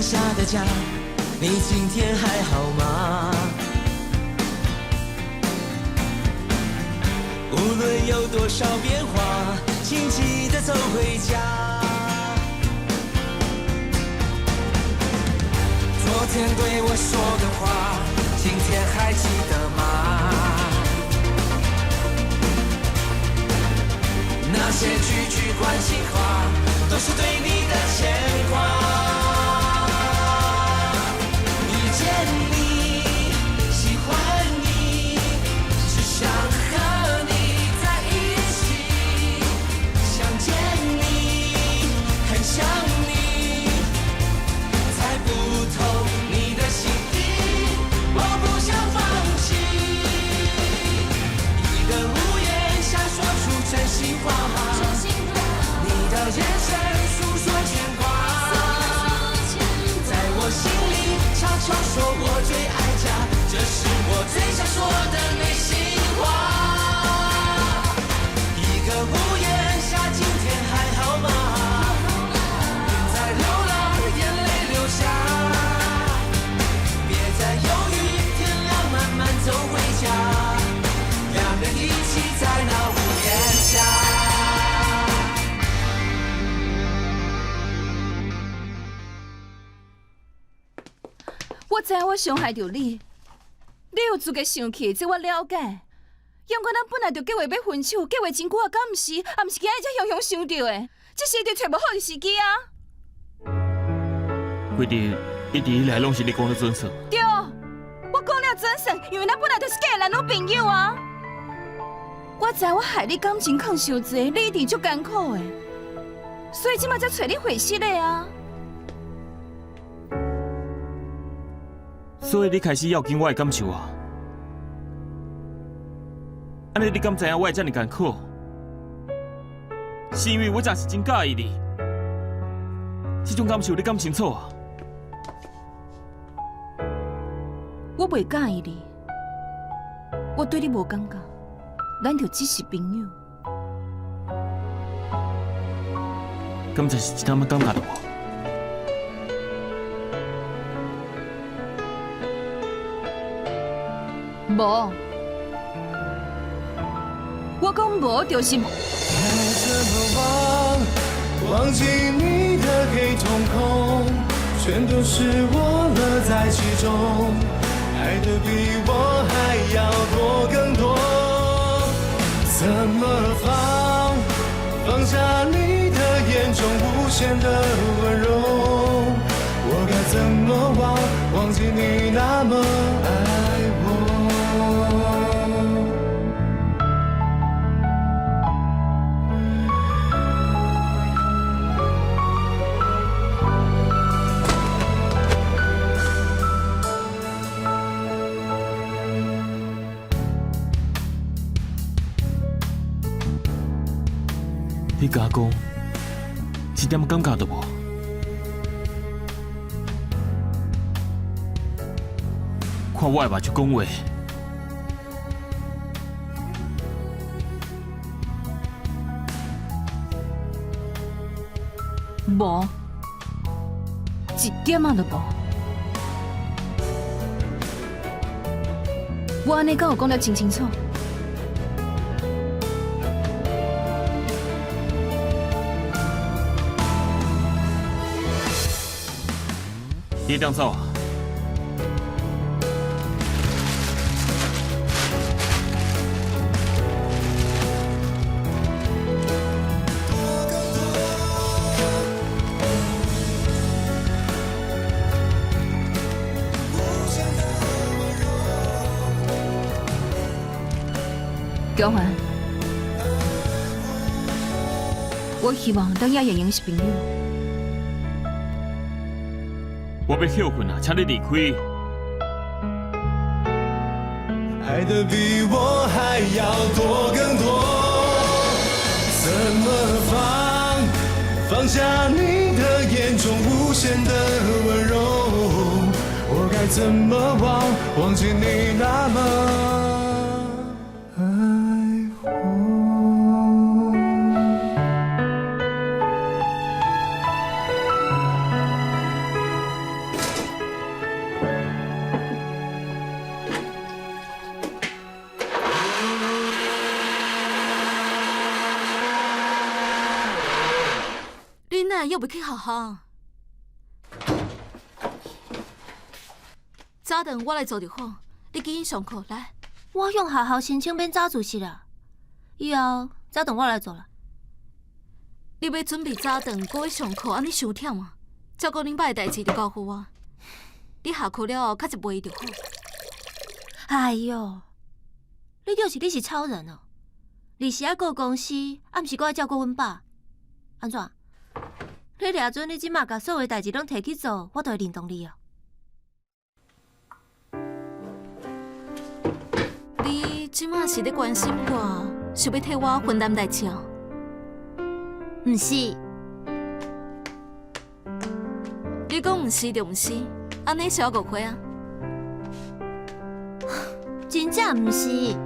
下的家，你今天還好嗎？無論有多少變化，請記得走回家。昨天對我說的話，今天還記得嗎？那些句句關心話，都是對你的牽掛。遇見你，喜歡你，只想和你在一起。想見你，很想你，猜不透你的心意，我不想放棄。一個屋檐下說出真心話，你的眼神訴說牽掛，在我心裡悄悄說我最愛家，這是我最想說的內心話。一個屋檐下，今天還好嗎？別再流浪，眼淚流下，別再猶豫，天亮慢慢走回家，兩人一起在那屋檐下。我知影我傷害著你，你有資格生氣，這我了解。猶毋過咱本來就計劃欲分手，計劃真久啊，敢毋是？也毋是今日才雄雄想著的，這是一直揣無好的時機啊。其實一直以來攏是你講得準算。對，我講了準算，因為咱本來就是假的男女朋友啊。我知我害你感情囥傷濟，你一定足艱苦的，所以這擺才揣你回事的啊。所以你開始要緊我的感受啊？按呢你敢知影我會遮爾艱苦？是因為我真是真佮意你，這種感受你敢清楚啊？我袂佮意你，我對你無感覺，咱就只是朋友。敢真是一點仔感覺都無？無，我講無就是無。該怎麼忘？忘記你的黑瞳孔，全都是我樂在其中，愛的比我還要多更多。怎麼放？放下你的眼中無限的溫柔，我該怎麼忘？忘記你那麼愛我。你敢講，一點感覺都無？看我的目睭講話。無，一點仔都無。我按呢敢有講得真清楚？你當走啊！姜凡，我希望咱也會用是朋友。我欲歇睏啊，請你離開。愛的比我還要多更多，怎麼放？放下你的眼中無限的溫柔，我該怎麼忘？忘記你那麼愛我。哪會猶未去學校？早頓我來做就好，你緊緊上課來。我向學校申請免早自習啦，以後早頓我來做啦。你欲準備早頓，閣欲上課，按呢傷忝啊！照顧恁爸的代誌就交予我，你下課了後較一陪伊就好。哎喲，你就是你是超人哦！日時愛顧公司，啊，毋是閣愛照顧阮爸，按怎？你掠準你這馬共所有代誌攏提去做，我就會認同你哦。你這馬是咧關心我，想欲替我分擔代誌哦？毋是，你講毋是就毋是，按呢是我誤會啊？真正毋是，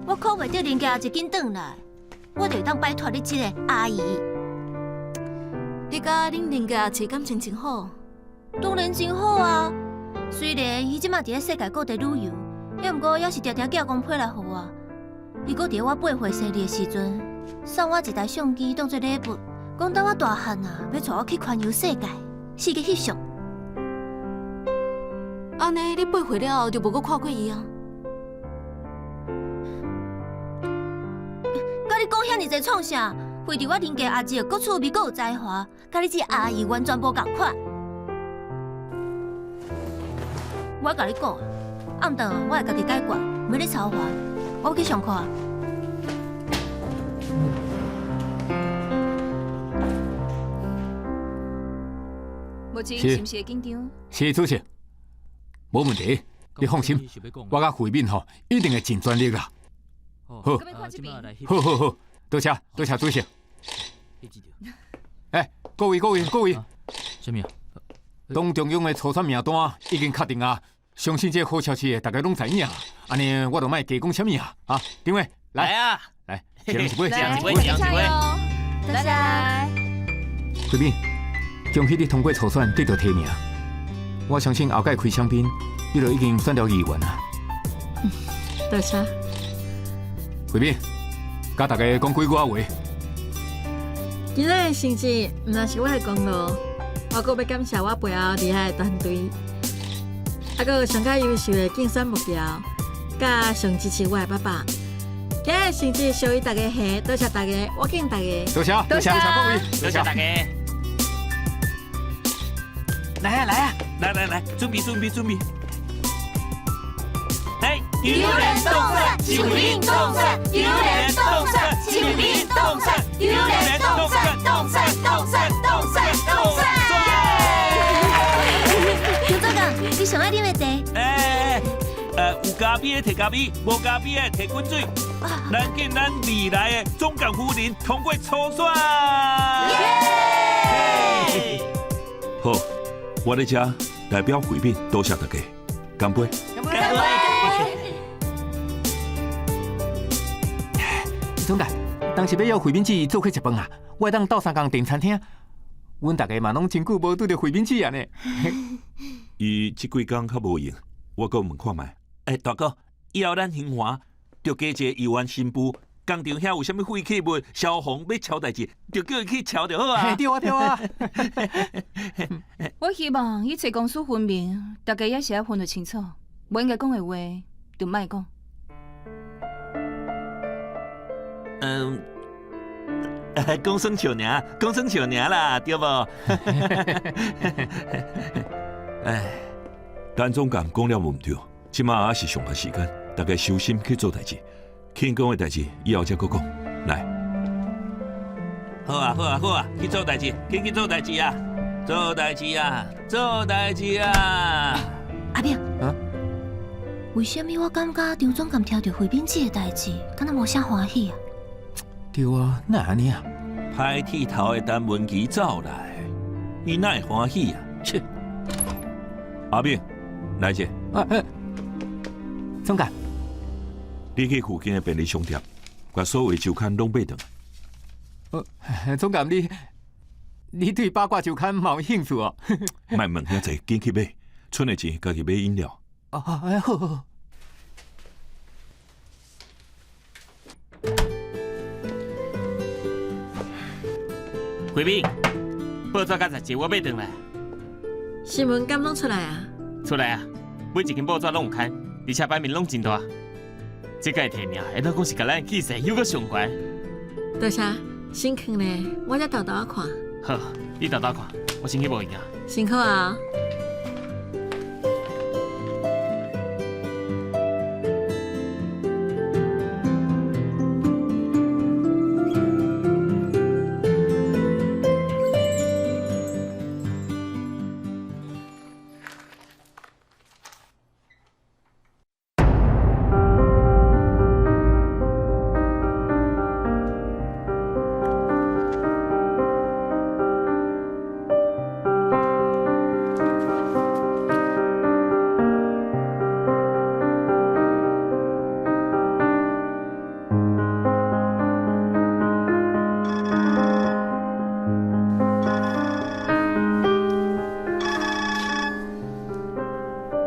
我考袂著林家就緊轉來，我就會當擺脫你這个阿姨。你佮恁林家阿姊感情真好？當然真好啊！雖然伊這馬佇咧世界各地旅遊，猶毋過猶是定定寄公批來予我。伊閣佇咧我8歲生日的時陣，送我一台相機當做禮物，講等我大漢啊，欲帶我去環遊世界，四界翕相。按呢，你8歲了後就無閣看過伊啊？佮你講遐爾濟創啥？為著我林家阿姊閣趣味閣有才華，佮你這阿姨完全無仝款。我共你講，暗頓我會家己解決，袂你操煩。我欲去上課啊。目前是毋是會緊張？是主席，無問題，你放心，我佮慧敏吼一定會盡全力啦。好，好好好，多謝多謝主席。欸，各位各位各位，啥物啊？黨中央的初選名單已經確定啊，相信這個好消息大家攏知影。按呢，我就莫加講啥物啊。啊，張偉，來啊，來，一人一杯，一人一杯，一人一杯，來來。慧敏，恭喜你通過初選得到提名，我相信後屆開香檳，你就已經選著議員啊。多謝。慧敏，佮大家講幾句仔話。今仔的成績毋但是我的功勞，我閣欲感謝我背後厲害的團隊，啊，閣有上較優秀的競選幕僚，佮上支持我的爸爸。今仔的成績屬於大家下，多謝大家，我敬大家。多謝，多謝，多謝各位，多謝大家。來啊來啊，來來來，準備準備準備。來，榴蓮凍蒜，樹林凍蒜，榴蓮凍蒜，樹林凍蒜，榴蓮凍蒜，凍蒜凍蒜凍蒜凍蒜。張總監，你上愛啉的茶？欸，有咖啡的提咖啡，無咖啡的提滾水。咱敬咱未來的總監夫人通過初選。耶！好，我佇遮代表慧敏多謝大家，乾杯！乾杯！總監，當時欲約慧敏姊做伙食飯啊，我會當鬥相共訂餐廳。阮大家嘛攏真久無拄著慧敏姊啊呢。伊這幾工較無閒，我閣問看覓。欸，大哥，以後咱興華著加一个議員新婦，工廠遐有啥物廢棄物、消防欲抄代誌，就叫伊去抄就好啊。對啊對啊。我希望伊揣公私分明，大家也是愛分得清楚，無應該講的話就莫講。嗯，講耍笑爾，講耍笑爾啦，對無？哎，陳總監講了無毋對，這馬猶是上班時間，大家收心去做代誌。慶功的代誌以後才閣講。來，好啊好啊好啊，去做代誌，緊去做代誌啊！做代誌啊！做代誌啊！阿明，啊？為啥物我感覺張總監聽著慧敏姊的代誌，敢若無啥歡喜啊？對啊，哪會按呢啊？歹鐵頭的陳文琪走來，伊哪會歡喜啊？切！阿明，來者。啊，總監，你去附近的便利商店，共所有的週刊攏買轉來。總監，你對八卦週刊嘛有興趣哦？莫問遐濟，緊去買，賰的錢家己買飲料。哦，好好好。慧敏，報紙佮雜誌我買轉來。新聞敢攏出來啊？出來啊！每一間報紙攏有刊，而且版面攏真大。這屆提名會當講是共咱氣勢又閣上懸。多謝，辛苦呢，我才沓沓仔看。好，你沓沓看，我先去無閒啊。辛苦啊！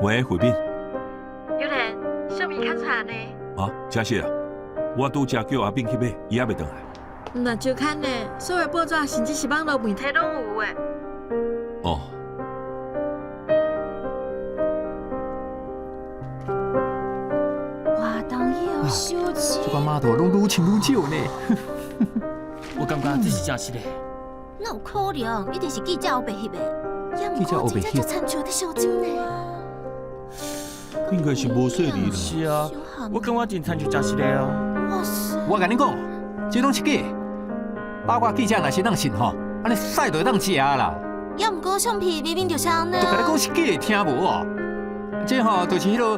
喂，慧敏。有蓮，相片看出來呢？啊，真實啊！我拄才叫阿敏去買，伊猶未轉來。毋但周刊呢，所有報紙甚至是網路媒體攏有的。哦。哇，當要收錢。這個碼頭攏愈穿愈少呢。我感覺這是真實的。哪有可能？一定是記者烏白翕的。記者烏白翕。就親像佇相針呢。應該是無說理啦。是啊，我感覺真親像真實的啊。哇塞！我共你講，這攏是假的。八卦記者若是當信吼，按呢屎就會當食啦。猶毋過相片明明就是按呢。就共你講是假的，聽無哦？這吼就是彼个，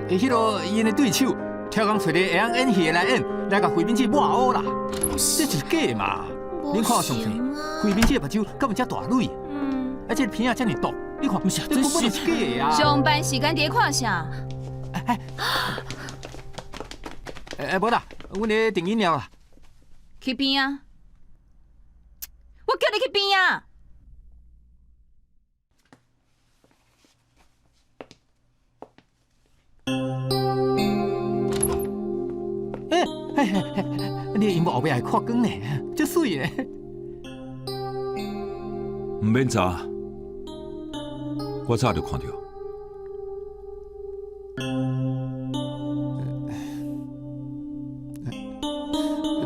彼个𪜶的對手，刁工揣個會曉演戲的來演，來共惠敏姐抹烏啦。這就是假嘛？恁看相片，惠敏姐的目睭敢有遮大蕊？嗯。啊，這个片仔遮爾毒。你看，毋是，這根本就是假的啊！上班時間佇咧看啥？哎哎，無啦，阮咧訂飲料啦。去邊啊！我叫你去邊啊！哎哎哎！你的螢幕後壁會發光呢，足媠的。毋免查。我早就看著。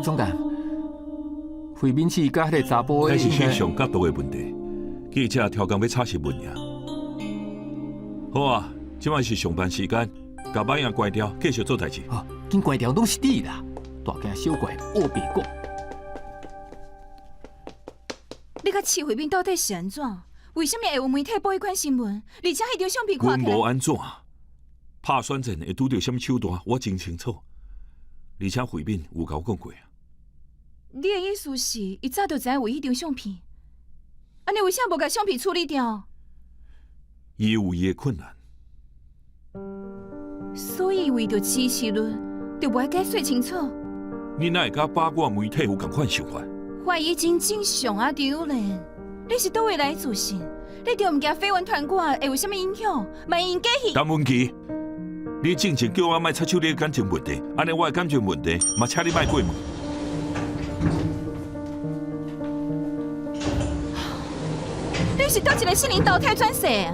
總監，惠敏姊佮彼个查埔，那是翕相角度的問題。記者刁工欲炒新聞爾。好啊，這擺是上班時間，共板仔關掉，繼續做代誌。哦，緊關掉攏是你啦，大驚小怪，烏白講。你佮徐慧敏到底是按怎？為啥物會有媒體報彼款新聞？而且彼張相片看起來……阮無按怎，拍選戰會拄著啥物手段，我真清楚。而且慧敏有共我講過啊。你的意思是，伊早就知影有彼張相片，按呢為啥無共相片處理掉？伊有伊的困難。所以為著支持率，就無愛解說清楚。你哪會佮八卦媒體有仝款想法？懷疑真正常啊，丟咧！你是佗位來自信？你著毋驚緋聞傳過會有啥物影響？萬一𪜶假戲。陳文琪，你進前叫我莫插手你的感情問題，按呢我的感情問題嘛，請你莫過問。你是佗一個心靈投胎轉世啊？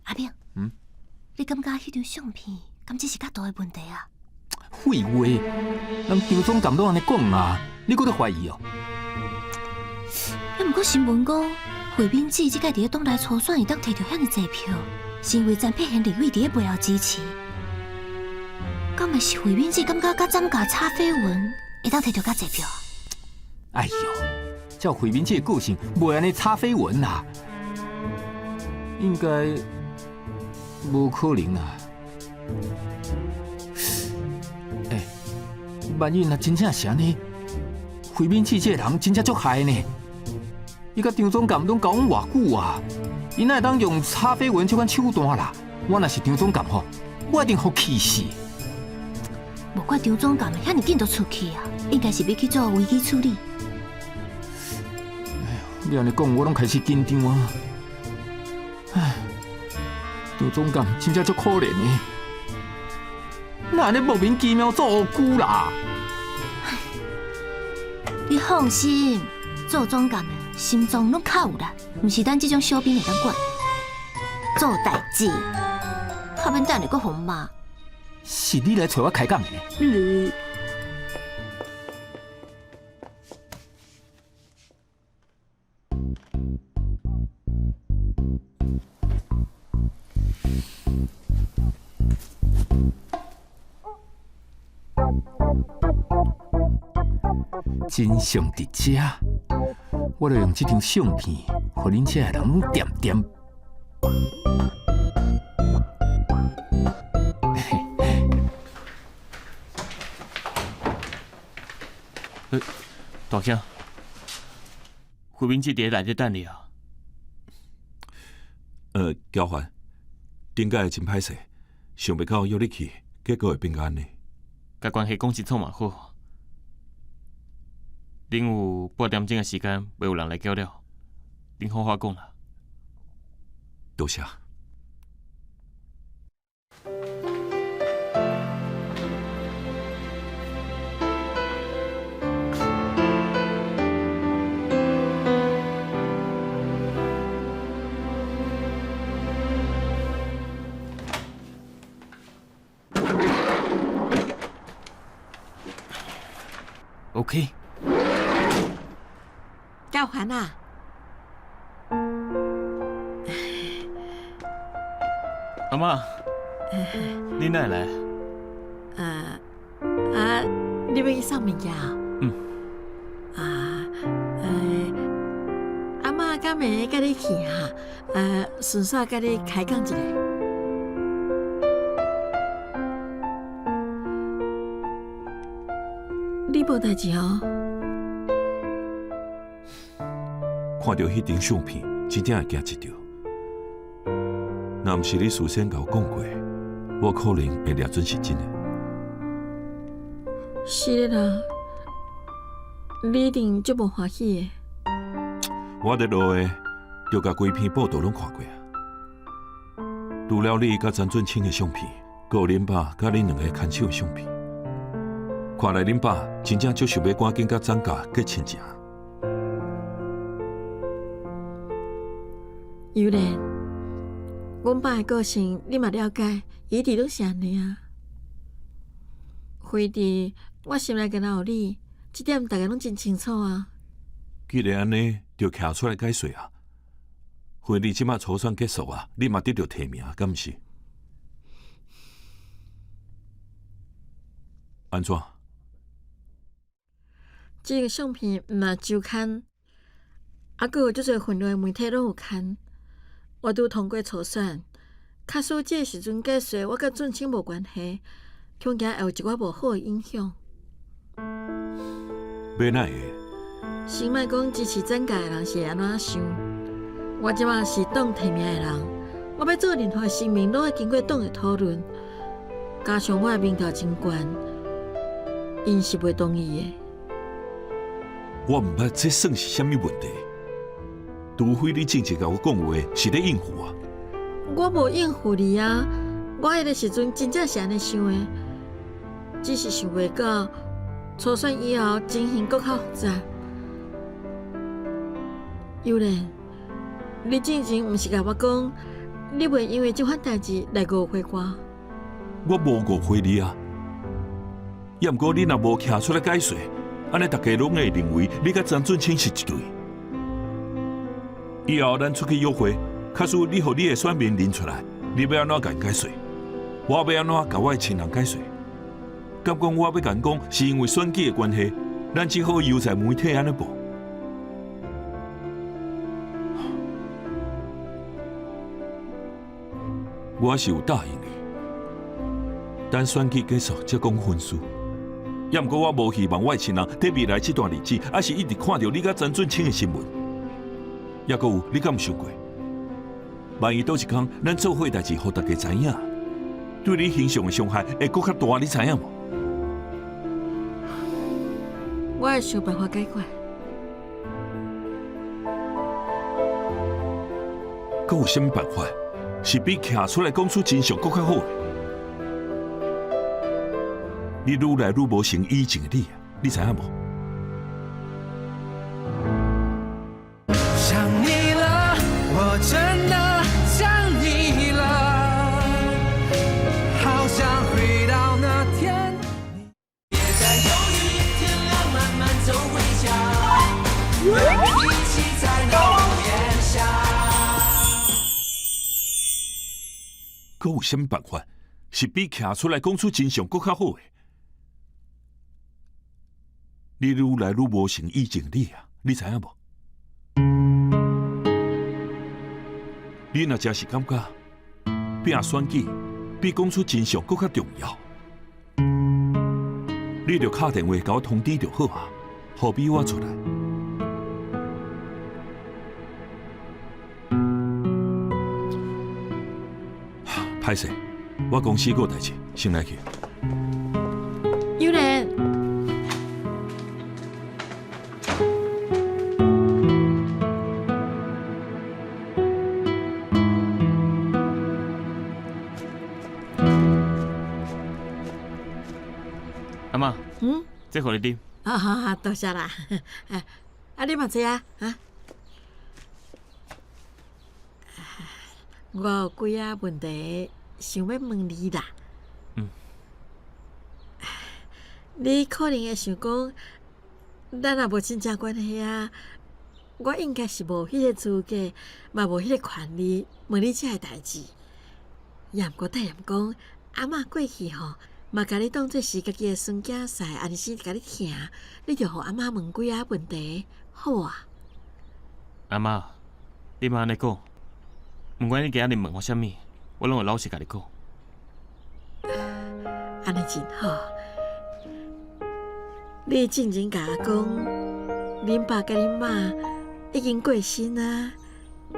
阿明，你感覺彼張相片，敢這是較大的問題啊？廢話，人張總監攏按呢講啊，你閣咧懷疑哦？啊，毋過新聞講，惠敏姊這屆佇咧黨內初選會當摕著遐爾濟票，是因為陳佩賢立委佇咧背後支持。敢會是惠敏姊感覺佮贓假炒緋聞，會當摕著較濟票啊？哎喲，照惠敏姊的個性，袂按呢炒緋聞啦，應該無可能啊！欸，萬一若真正是按呢，惠敏姊這个人真正足害呢。伊佮張總監攏交往偌久啊？伊哪會當用炒緋聞這款手段啦？我若是張總監吼，我一定予氣死。無怪張總監遐爾緊就出去啊，應該是欲去做危機處理。你按呢講，我攏開始緊張啊！唉，張總監真正足可憐的，哪按呢莫名其妙做烏龜啦？你放心，做總監的心臟攏較有力，毋是咱這種小兵會當管。做代誌，較免等下閣予罵。是你來揣我開講的？嗯。真相佇遮，我就用這張相片，予恁遮的人攏恬恬。大兄，惠敏姊佇內底等你啊。嬌環，頂擺真歹勢，想袂到約你去，結果會變甲按呢。共關係講清楚嘛好。恁有半點鐘的時間，袂有人來攪擾，恁好好講啦。多謝。 OK。教環啊！阿嬤，你哪會來？啊，你欲去送物件？嗯。啊，阿嬤敢會共你去哈？順紲共你開講一下。你無代誌哦？看著彼張相片，真正會驚一跳。若毋是你事先共我講過，我可能會掠準是真的。是的啦，你一定足無歡喜的。我佇路的，就共規篇報道攏看過啊。除了你佮陳俊卿的相片，閣有恁爸佮恁兩個牽手的相片。看來恁爸真正足想欲趕緊佮張家結親情。尤蓮，阮爸的個性你嘛了解，伊一直攏是按呢啊。非佇我心內敢若有你，這點大家攏真清楚啊。既然按呢，就徛出來解說啊。婚禮這馬初選結束啊，你嘛得著提名，敢毋是？按怎？這個相片毋但周刊，猶閣有足濟份量的媒體攏有刊。我拄通過初選，假使這個時陣解說我佮俊卿無關係，恐驚會有一寡無好的影響。欲哪會？先莫講支持展家的人是會按怎想，我這馬是黨提名的人，我欲做任何聲明，攏愛經過黨的討論，加上我的民調真懸，𪜶是袂同意的。我毋捌這算是啥物問題，除非你進前共我講話是咧應付我。我無應付你啊！我彼個時陣真正是按呢想的，只是想袂到初選以後情形閣較複雜。尤蓮，你進前毋是共我講，你袂因為這款代誌來誤會我？我無誤會你啊！猶毋過你若無徛出來解說，按呢，逐家攏會認為你佮曾俊卿是一對。以後咱出去約會，假使你予你的選民認出來，你欲按怎共𪜶解說？我欲按怎共我的親人解說？敢講我欲共𪜶講，是因為選舉的關係，咱只好由在媒體按呢報。我是有答應你，等選舉結束才講婚事。猶毋過我無希望我的親人佇未來這段日子，猶是一直看著你佮曾俊卿的新聞。猶閣有，你敢有想過？萬一倒一工咱做伙代誌，予大家知影，對你形象的傷害會閣較大，你知影無？我會想辦法解決。閣有啥物辦法？是比徛出來講出真相閣較好的？你愈來愈無像以前的你，你知影無？想你了，我真的想你了，好想回到那天。別再猶豫，天亮慢慢走回家，一起在那屋檐下。閣有啥物辦法？是比徛出來講出真相閣較好的？你愈來愈無像以前的你啊，你知影無？你若真是感覺拼選舉比講出真相閣較重要，你就敲電話共我通知就好啊，何必我出來？歹勢，我公司閣有代誌，先來去。尤蓮，阿嬤，嗯，這予你啉。啊好好，多謝啦。啊，你嘛坐啊？啊，我有幾仔問題想欲問你啦。嗯。你可能會想講，咱也無真正關係啊，我應該是無彼個資格，嘛無彼個權利問你這个代誌。也毋過待驗講，阿嬤過去吼，嘛共你當做是家己的孫囝婿，按呢時共你疼，你就予阿嬤問幾仔問題，好無啊？阿嬤，你莫按呢講，毋管你今仔日問我啥物，我攏會老實共你講。按呢真好。你進前共我講，恁爸佮恁媽已經過身啊，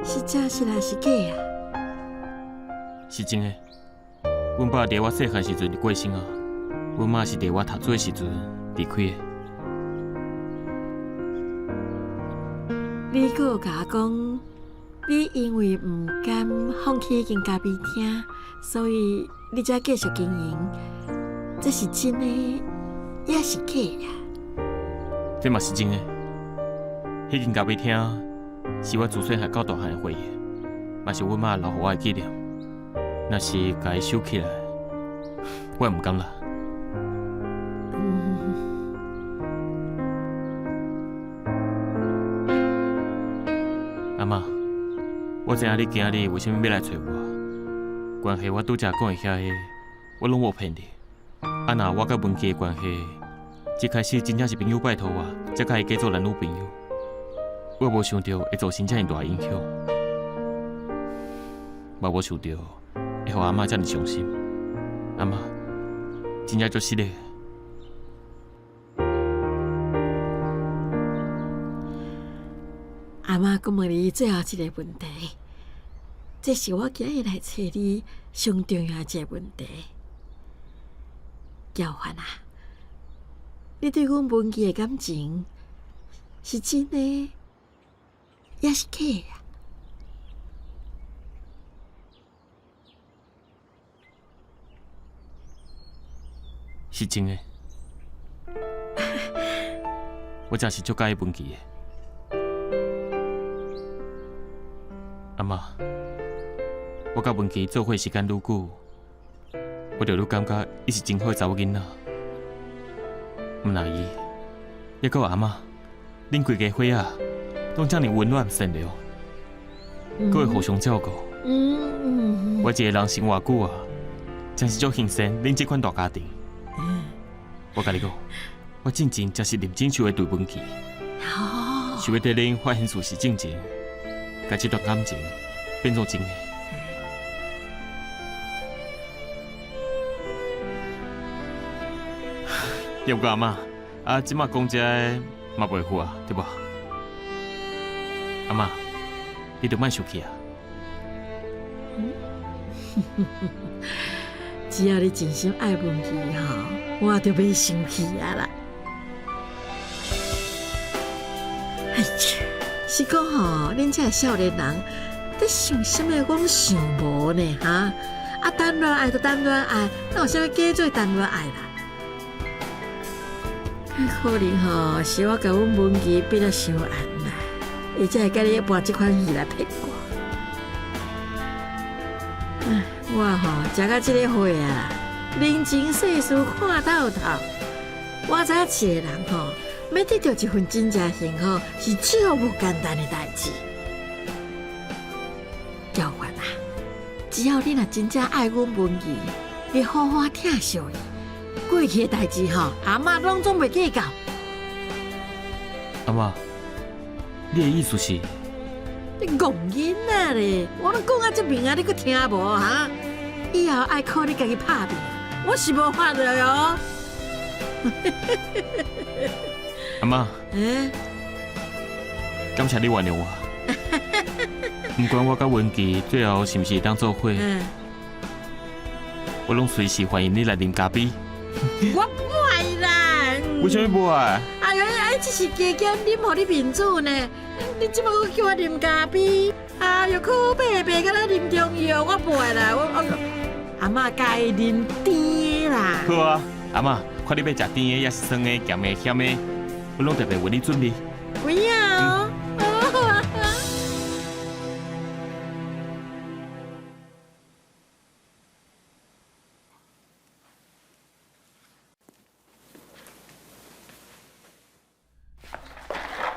是真實抑是假啊？是真的。阮爸佇我細漢時陣就過身啊，阮媽是佇我讀書的時陣離開的。你閣有共我講，你因為毋甘放棄彼間咖啡廳，所以你才繼續經營，這是真的，抑是假啊？這嘛是真的。彼間咖啡廳是我自細漢到大漢的回憶，嘛是阮媽留予我的紀念。若是共伊收起來，我也毋甘啦。嗯。阿嬤，我知影你今仔日為啥物欲來揣我，關係我拄才講的遐个，我攏無騙你。啊，若我佮文琪的關係，一開始真正是朋友拜託我，才共伊假做男女朋友。我無想著會造成遮爾大的影響，嘛無想著會予阿嬤遮爾傷心。阿嬤，真正足失禮。阿嬤，閣問你最後一個問題，這是我今日來揣你上重要的一個問題。喬凡啊，你對阮文琪的感情是真的，抑是假啊？是真的，我真是足佮意文琪的。阿嬤，我佮文琪做伙時間愈久，我就愈感覺伊是真好的查某囡仔。毋但伊，抑閣有阿嬤，恁規家伙仔攏遮爾溫暖善良，閣會互相照顧。我一个人生偌久啊，真是足欣羨恁這款大家庭。我共你講，我進前真是認真想欲追文琪，想欲佇恁發現事實進前，共這段感情變做真的。毋過阿嬤，啊，這馬講這个嘛袂赴啊，對無？阿嬤，你著莫生氣啊！只要你真心愛文琪吼，我就袂生氣啊啦。是講吼，恁這少年人咧想啥物，我攏想無呢，哈？啊，談戀愛就談戀愛，哪有啥物假做談戀愛啦？可能吼，是我共阮文琪變得傷暗啦，伊才會佮你搬這款戲來騙我。唉，我吼食到這个歲啊，人情世事看透透，我知影一個人吼，欲得著一份真正幸福，是超無簡單的代誌。趙凡啊，只要你若真正愛阮文琪，你好好疼惜伊，過去的代誌吼，阿嬤攏總袂計較。阿嬤，你的意思是？你戇囡仔咧！我攏講啊這明啊，你閣聽無哈？以後愛靠你家己拍拚，我是無法度喲。阿嬤，欸，感謝你原諒我。毋管我佮文琪最後是毋是會當做伙，我攏隨時歡迎你來啉咖啡。我無愛啦。為啥物無愛？哎呦，哎，這是加減啉予你面子呢。你這擺閣叫我啉咖啡，哎呦，苦白白，敢若啉中藥，我無愛啦。我阿嬤佮意啉甜的啦。好啊，阿嬤，看你欲食甜的，抑是酸的、鹹的、鹹的，我攏特別為你準備。有影哦。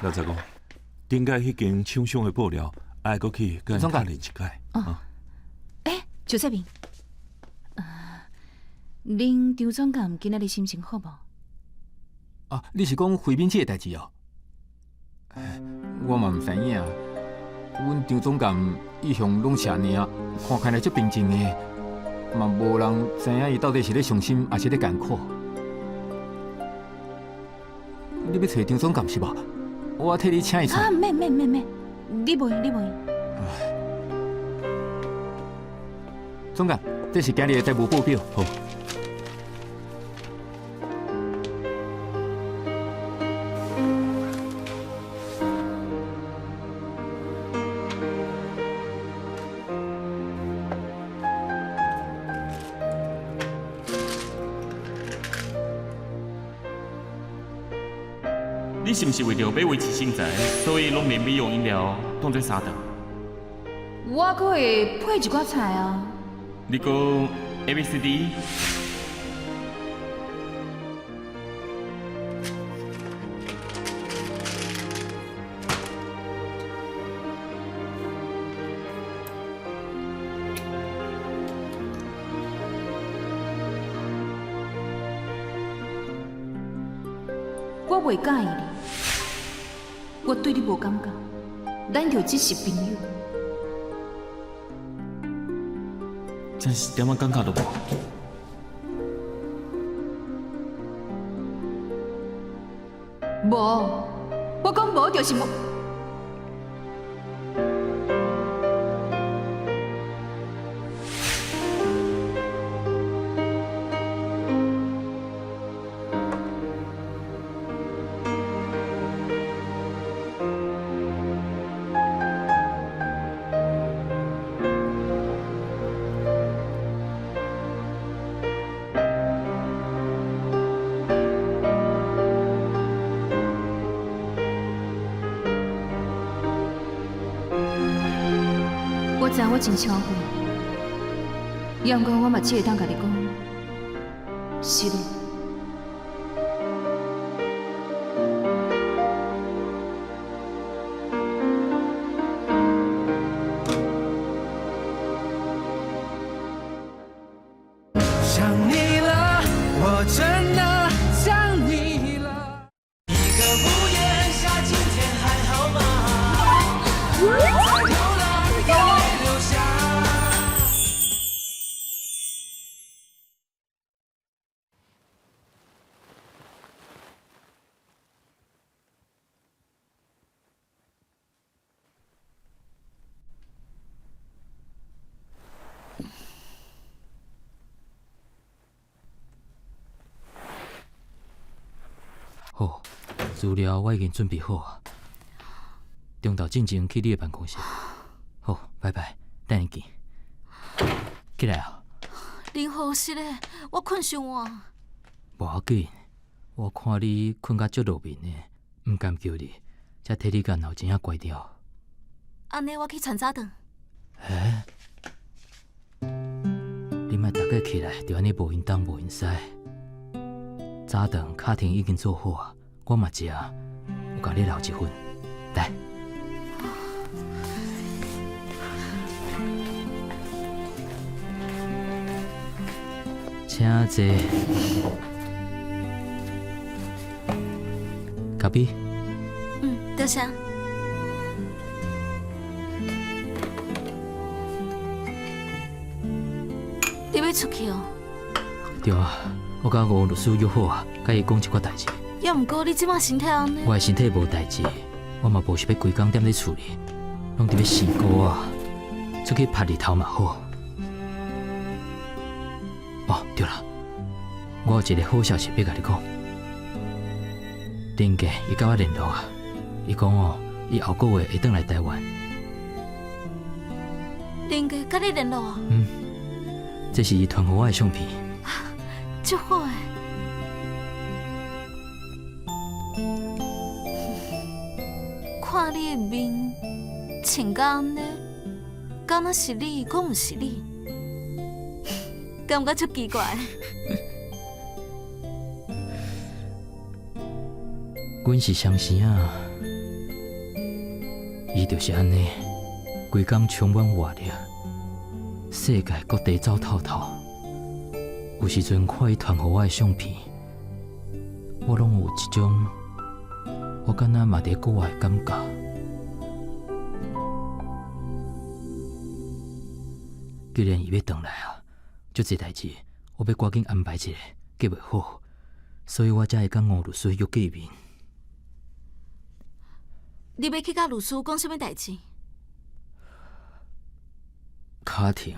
老實講，頂屆彼間廠商的布料，愛閣去共𪜶確認一擺。哦，欸，周世明，恁張總監今仔日心情好無？啊，你是講惠敏姐的代誌哦？我嘛毋知影，阮張總監一向攏是按呢啊，看起來足平靜的，嘛無人知影伊到底是咧傷心，抑是咧艱苦。你欲揣張總監是無？我替你請伊出來。啊，免免免免，你袂用，你袂用。總監，這是今日的財務報表。好。你是毋是為著欲維持身材，所以攏連美容飲料當做三頓？我閣會配一寡菜啊。你講 A、B、C、D？我袂佮意你，我對你無感覺，咱就只是朋友。真是一點仔感覺都無。無，我講無就是無。我知我真超過，也毋過我嘛只會當共你講，是的。想你了，我真的想你了。一個屋檐下，今天還好嗎？別再流浪，眼淚流下。好，資料我已經準備好啊。中晝進前去你的辦公室。好，拜拜，等下見。起來啊！林好實咧，我睏傷晚。無要緊，我看你睏甲足落眠的，毋甘叫你，才替你共鬧鐘仔關掉。按呢，我去傳早頓。欸？你莫逐个起來就按呢無閒東無閒西。早頓卡亭已經做好啊，我嘛食，有共你留一份，來。請坐。咖啡。嗯，多謝。你欲出去哦？對啊，我佮吳律師約好啊，佮伊講一寡代誌。猶毋過你這馬身體按呢？我的身體無代誌，我嘛無想欲規工踮咧厝裡，攏佇咧生孤仔，出去曬日頭嘛好。哦，對啦，我有一个好消息欲共你講。林杰伊佮我聯絡啊，伊講哦，伊後個月會轉來台灣。林杰佮你聯絡啊？嗯，這是伊傳予我的相片。足好的。看你的面，穿甲按呢，敢若是你，閣毋是你，感覺足奇怪。阮是雙生仔，伊就是按呢，規工充滿活力，世界各地走透透。有時陣看伊傳予我的相片，我攏有一種我敢若嘛佇國外的感覺。既然伊欲轉來啊，足濟代誌，我欲趕緊安排一下，計劃好，所以我才會佮吳律師約見面。你欲去佮律師講啥物代誌？卡庭，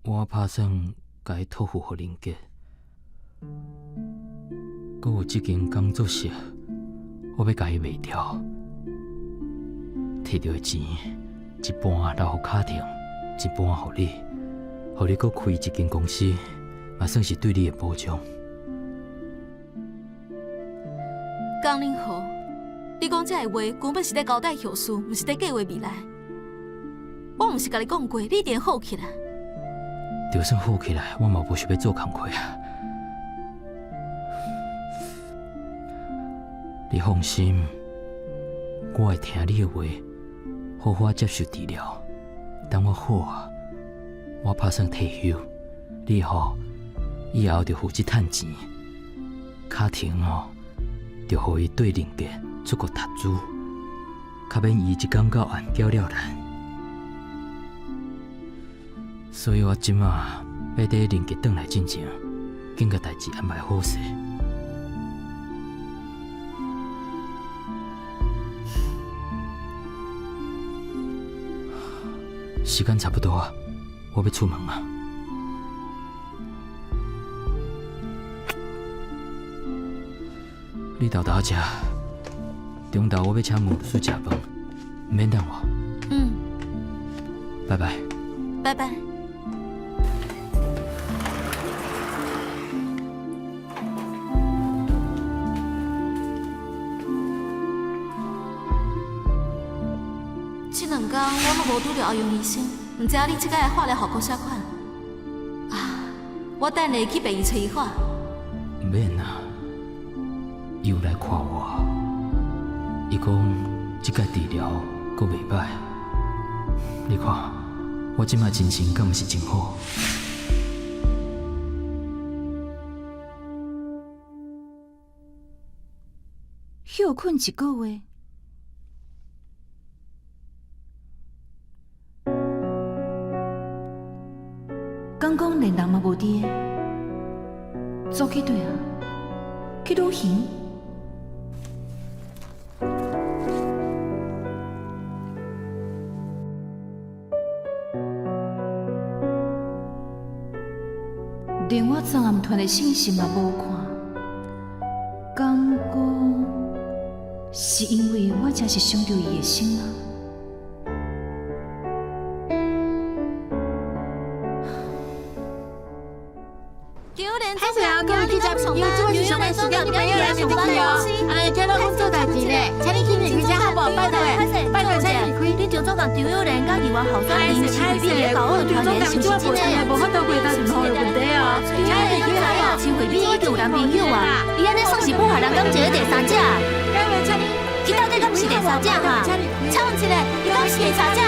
我拍算共伊託付予林杰，閣有這間工作室，我欲共伊賣掉，摕著的錢一半留予卡庭，一半予你，予你閣開一間公司，嘛算是對你的保障。江林豪，你講這个話，根本是咧交代後事，毋是咧計劃未來。我毋是共你講過，你一定好起來。就算好起來，我嘛無想欲做工課啊。你放心，我會聽你的話，好好接受治療。等我好啊，我拍算退休，你吼以後就負責趁錢。卡庭哦，就予伊對林杰出國投資，較免伊一工到晚攪了咱。所以我這馬欲佇林杰轉來進前，緊共代誌安排好勢。時間差不多啊，我欲出門啊。你沓沓食，中晝我欲請吳律師食飯，毋免等我。嗯。拜拜。拜拜。這兩工我攏無拄著阿楊醫生，毋知影你這擺的化療效果啥款？啊，我等下去病院揣伊看。毋免啦，伊有來看我，伊講這擺治療閣袂歹。你看，我這擺精神敢毋是真好？歇睏一個月。敢講連人嘛無佇的，走去佗啊？去旅行？連我昨暗傳的信息嘛無看，敢講是是因為我真是傷著伊的心啊。歹勢啊，各位記者朋友，這位是上班時間，你朋友來面對哦。哎，今日阮做代誌咧，請你緊離開遮好無？拜託的，拜託請離開。恁張總共張友蓮佮議員候選人徐慧敏的交往傳言是毋是真的？無法度回答任何的問題哦。請你離開好無？徐慧敏已經有男朋友啊，伊按呢算是破壞人感情的第三者。伊到底敢毋是第三者哈？請問一下，伊敢是第三者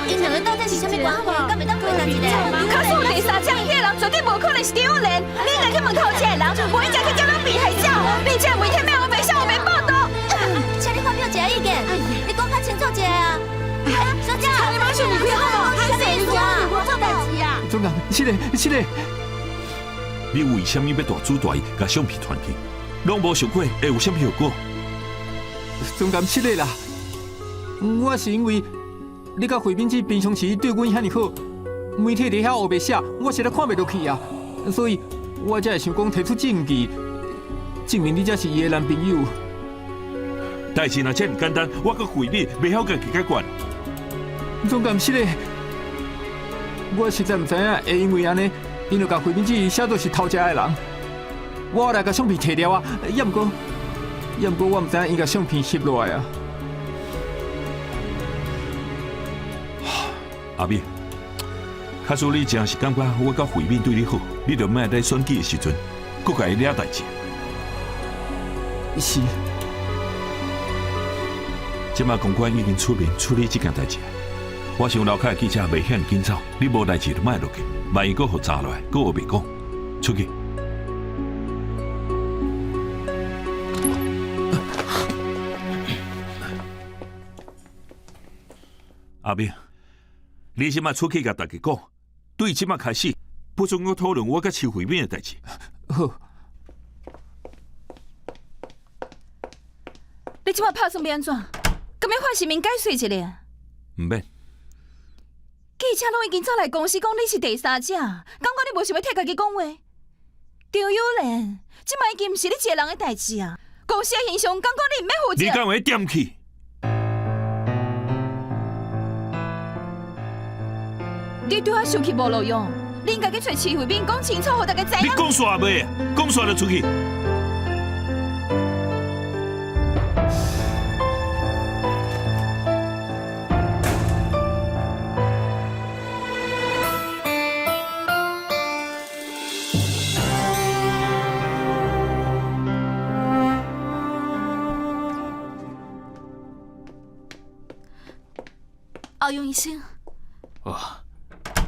？𪜶兩個到底是啥物關係？敢會當回答一下？假使有第三者，彼个人絕對無可能是張友蓮。你應該去問頭一個人，無應該去叫咱被害者。你這媒體欲烏白寫烏白報導。請你發表一下意見，你講較清楚一下啊！小姐，你馬上離開好無？啥意思啊？我做代誌啊！總監，是的，是的。你為啥物欲大主大意，共相片傳去？攏無想過會有啥物後果？總監，是的啦。我是因為你佮慧敏姊平常時對阮遐爾好，媒體佇遐烏白寫，我實在看袂落去啊，所以我才會想講提出證據，證明你才是伊的男朋友。代誌若遮爾簡單，我佮慧敏袂曉家己解決。總監，是的，我實在毋知影會因為按呢，𪜶就共慧敏姊寫做是偷食的人。我來共相片提了啊，也毋過，也毋過我毋知影𪜶共相片翕落來啊。阿敏，假使你真是感覺我佮慧敏對你好，你就莫佇選舉的時陣，閣共伊惹代誌。是。這馬公關已經出面處理這件代誌，我想樓跤的記者袂遐爾緊走，你無代誌就莫落去，萬一閣予查落來，閣烏白講，出去。阿敏，你這馬出去共大家講，對這馬開始，不准閣討論我佮徐慧敏的代誌。好。你這馬拍算欲按怎？敢欲喚市民解釋一下？毋免。記者攏已經走來公司講你是第三者，感覺你無想欲替家己講話？張友蓮，這馬已經毋是你一個人的代誌啊！公司的形象，感覺你毋免負責。你敢會恬去？你對我生氣無路用，你應該去揣徐慧敏講清楚，予大家知影。你講煞未？講煞就出去。歐陽醫生。哦，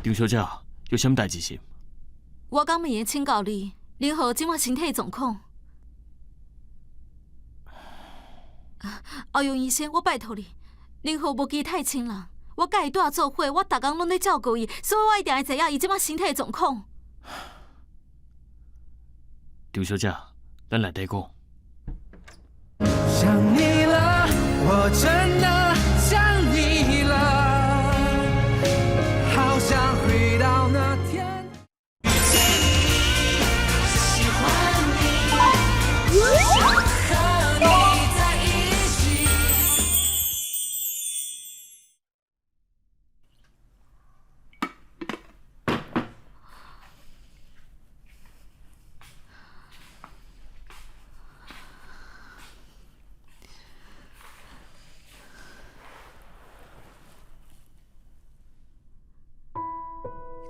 張小姐，有啥物代誌是？我敢會用請教你，林浩這馬身體狀況。歐陽醫生，我拜託你，林浩無記太親人，我佮伊住做伙，我逐工攏咧照顧伊，所以我一定會知影伊這馬身體狀況。張小姐，咱內底講。想你了，我真的想你了，好想回到那天。喜歡你，想和你在一起。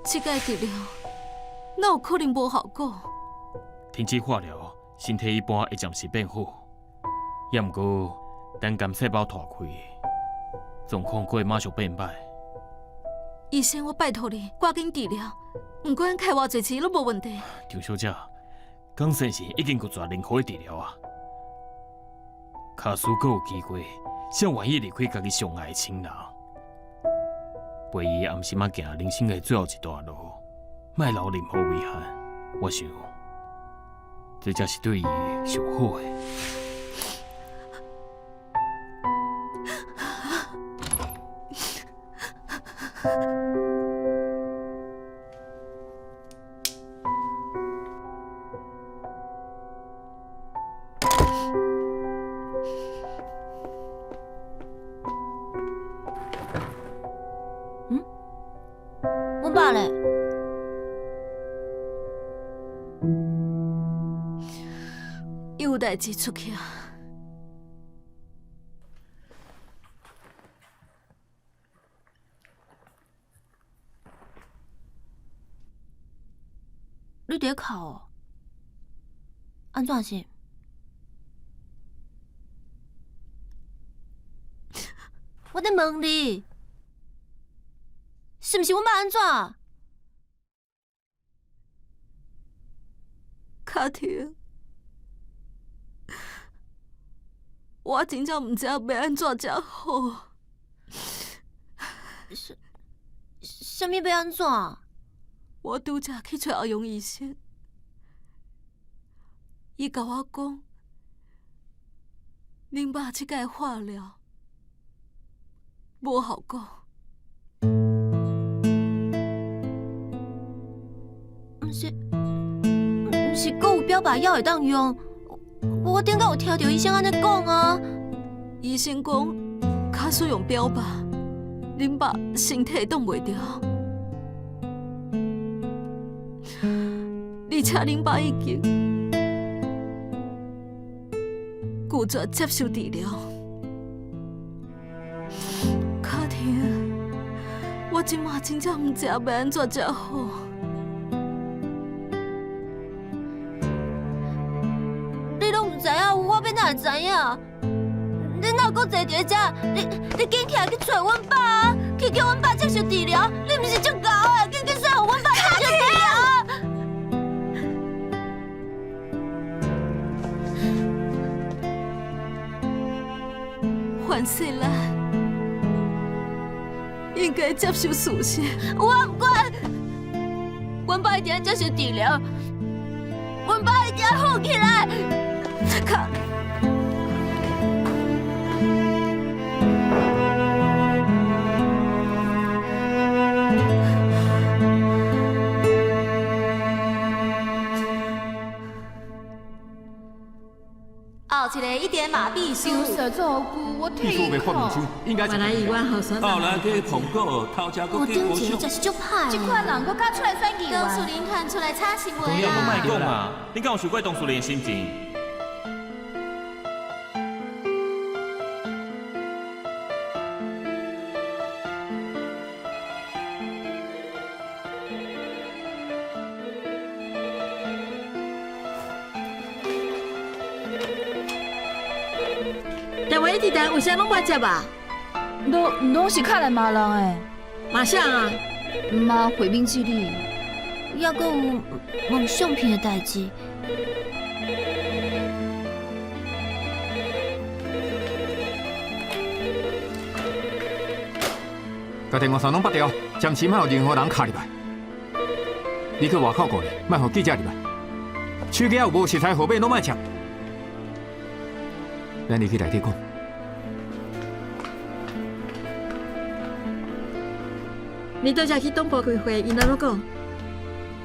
這個治療哪有可能無效果？停止化療，身體一般會暫時變好，也毋過等癌細胞脫開，狀況閣會馬上變歹。醫生，我拜託你，趕緊治療，毋管開偌濟錢攏無問題。張小姐，江先生已經拒絕任何的治療啊！假使閣有機會，才願意離開家己上愛的親人，陪伊暗時仔行人生的最後一段路，莫留任何遺憾。我想，這才是對伊上好的。伊有代誌出去啊。你佇咧哭哦？按怎是？我咧問你，是毋是阮爸按怎？卡婷，我真正毋知影欲按怎才好。啥物欲按怎？我拄才去揣阿勇醫生，伊共我講，恁爸這擺化療無效果。毋是，閣有標靶藥會當用？我頂擺有聽著醫生按呢講啊。醫生講，假使用標靶，恁爸身體擋袂牢。而且恁爸已經拒絕接受治療。卡婷，我這馬真正毋知影欲按怎才好。你攏毋知影，我欲哪會知影？你哪閣坐佇咧遮？你緊起來去揣阮爸啊！去叫阮爸接受治療。你毋是足𠢕的，緊緊說予阮爸接受治療啊！范世蘭應該接受事實。我毋管，阮爸一定愛接受治療，阮爸一定愛好起來。卡。後一個一點馬秘書。秘書袂發面書，應該。原來伊阮候選人。後來去蘋果，頭家閣去我頂一個真是足歹。這款人閣敢出來選議員？董事林看出來炒新聞你也莫講啊！你敢有想過董事林的心情？電話一直打，為啥攏無接啊？攏是敲來罵人的。罵啥啊？罵慧敏這裡，猶閣有問相片的代誌。共電話線攏拔掉，暫時莫予任何人敲入來。你去外口顧咧，莫予記者入來。手機仔有無熟似號碼攏莫接。咱入去內底講。你拄才去黨部開會，𪜶按怎講？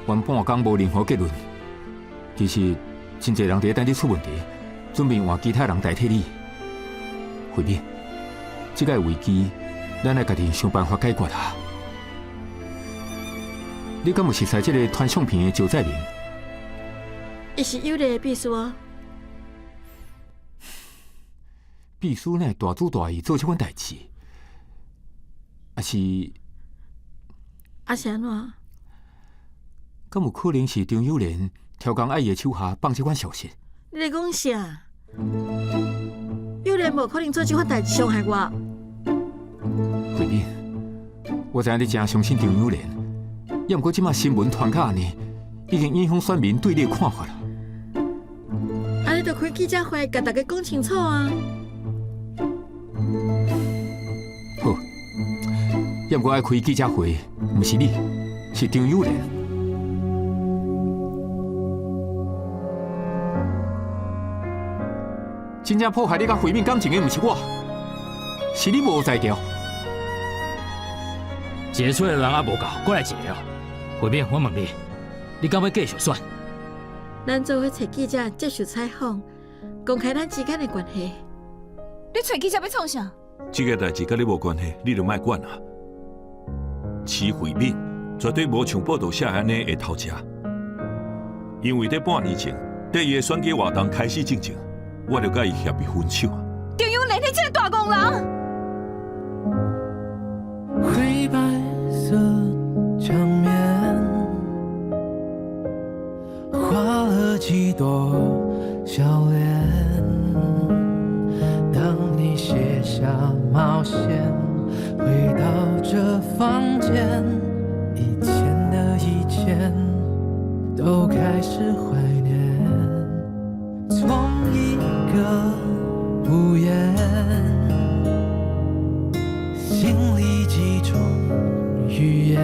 原半工無任何結論。其實真濟人佇咧等你出問題，準備換其他人代替你。慧敏，這個危機，咱愛家己想辦法解決啊！你敢有熟似這個傳相片的趙在明？伊是有力的秘書啊。秘書哪會大主大意做這款代誌？抑是？啊是按怎？敢有可能是張友蓮刁工愛伊的手下放這款消息？你咧講啥？友蓮無可能做這款代誌傷害我。慧敏，我知影你誠相信張友蓮，猶毋過這馬新聞傳甲按呢，已經影響選民對你的看法啦。按呢就開記者會，共大家講清楚啊！好，猶毋過愛開記者會，毋是你，是張友蓮。真正破壞你佮慧敏感情的，毋是我，是你無才調。一个出的人猶無夠，閣來一个哦。慧敏，我問你，你敢欲繼續選？咱做伙揣記者接受採訪，公開咱之間的關係。你揣記者欲創啥？這個代誌佮你無關係，你就莫管啊。徐慧敏絕對無像報道寫按呢會偷食，因為佇半年前，伫伊的選舉活動開始進前，我就佮伊協議分手。張有蓮，你這個大戇人！灰白色牆面，畫了幾朵笑臉。當你卸下帽線，回到這房間，以前的一切都開始懷念。從一個屋檐，心裡幾種語言。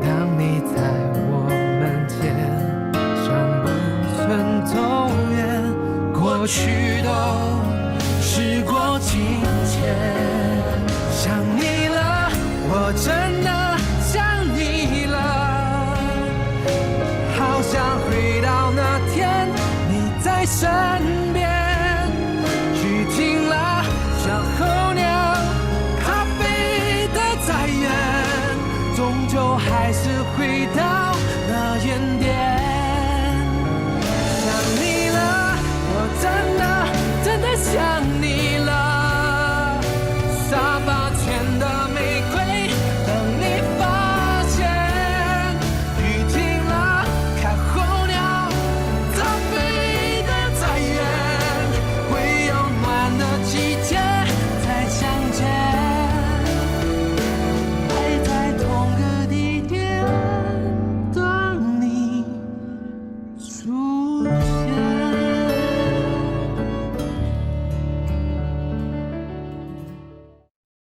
當你在我門前，尚不曾走遠，過去都時過境遷。想你了，我真的想你了，好想回到那天，你在身。